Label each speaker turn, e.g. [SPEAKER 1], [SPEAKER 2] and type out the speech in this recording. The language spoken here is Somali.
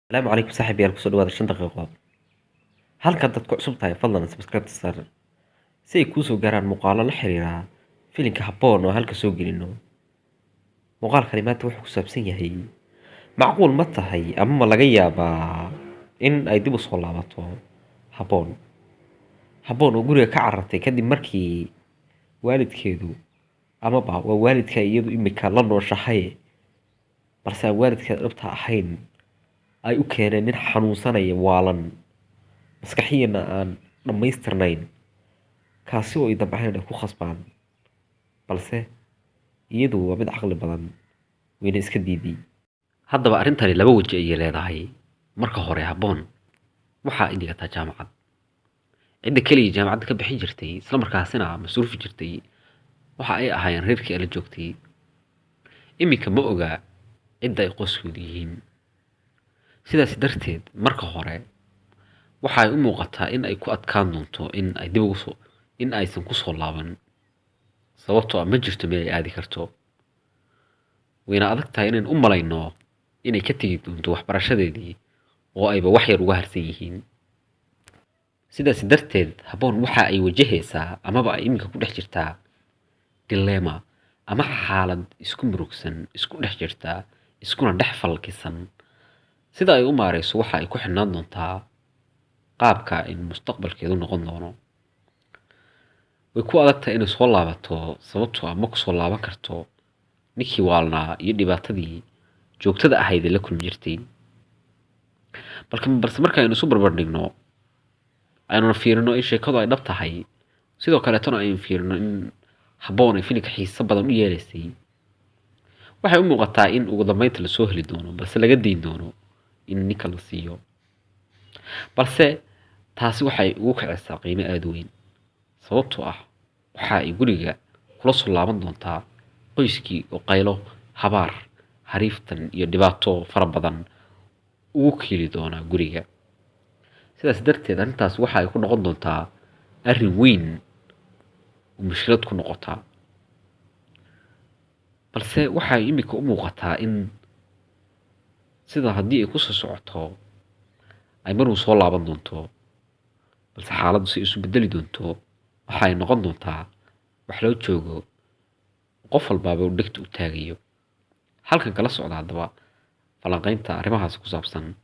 [SPEAKER 1] Asalaamu calaykum saaxiibayaal, kusoo dhawaada 5 daqiiqo. Halka dad ku cusub tahay, fadlan subscribe saar si ay kuu soo gaaraan muuqaallo la xiriira filimka Habboon oo halka soo gelino. Muuqaalkani maanta wuxuu ku saabsan yahay: macquul ma tahay ama ma laga yaabaa in ay dib u soo laabato Habboon? Habboon oo guriga ka carartay kadib markii waalidkeedu, amaba waa waalidka iyadu imika la nooshahay balse aan waalidkeeda dhabta ahayn, ay u keeneen nin xanuunsanaya, waalan, maskaxiyana aan dhammaystirnayn, kaasi oo ay damceen inay ku khasbaan, balse iyadu waa mid caqli badan, wayna iska diiday. Haddaba arrintani laba weji ayay leedahay. Marka hore, Habboon waxa ay dhigataa jaamacad. Cidda keliya jaamacadda ka bixin jirtay isla markaasina masruufi jirtay waxa ay ahaayeen reerkii ay la joogtay. Iminka ma oga cidda ay qoyskoodu yihiin. Sidaas darteed, marka hore waxa ay u muuqataa in ay ku adkaan doonto in ay dib ugu soo in aysan ku soo laaban, sababtoo ah ma jirto meel ay aadi karto. Wayna adag tahay inayn u malayno inay ka tegi doonto waxbarashadeedii oo ayba wax yar uga harsan yihiin. Sidaas darteed, Habboon waxa ay wajahaysaa amaba ay iminka ku dhex jirtaa dilemma ama xaalad isku murugsan, isku dhex jirta, iskuna dhex falkisan. Sida ay u maareyso waxa ay ku xirnaan doontaa qaabka in mustaqbalkeedu noqon doono. Way ku adag tahay inay soo laabato, sababtoo ah ma ku soo laaban karto ninkii waalnaa iyo dhibaatadii joogtada ahayd ee la kulmi jirtay. Balse marka aynu isu barbar dhigno, aynuna fiirino in sheekadu ay dhab tahay, sidoo kaleetona aynu fiirino in Habboon ay filimka xiiso badan u yeelaysay, waxay u muuqataa in ugu dambeynta lasoo heli doono, balse laga dayn doono in ninka la siiyo. Balse taasi waxay ugu kacaysaa qiimo aada u weyn, sababtoo ah waxa ay guriga kula soo laaban doontaa qoyskii oo qaylo, habaar, hariiftan iyo dhibaato fara badan ugu keeni doonaa guriga. Sidaas darteed, arrintaas waxa ay ku noqon doontaa arrin weyn oo mushkilad ku noqotaa. Balse waxay imika u muuqataa in sida haddii ay kusoo socoto ay maruu soo laaban doonto, balse xaaladdu si isu bedeli doonto waxa ay noqon doontaa wax loo joogo, qof walbaaba uu dhegta u taagayo. Halkan kala socda haddaba falanqaynta arrimahaas ku saabsan.